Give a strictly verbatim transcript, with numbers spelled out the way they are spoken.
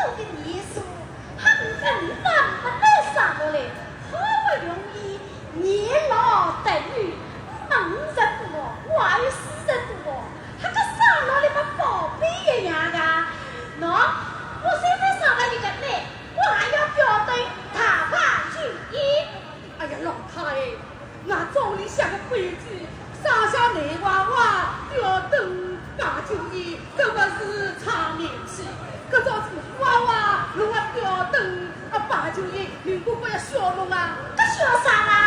我个年数，还没到你那么能上落来，好不容易年老得女，忙人多，话语死人多，还个上落来么宝贝一样的。喏，我虽然上了你个来，我还要吊灯大摆酒宴。哎呀，老太哎， 那照里向个规矩，生下男娃娃吊灯摆酒宴，搿个是场面戏。搿种是男娃娃弄个吊灯啊摆酒宴，民工勿要笑侬啊？搿笑啥啦？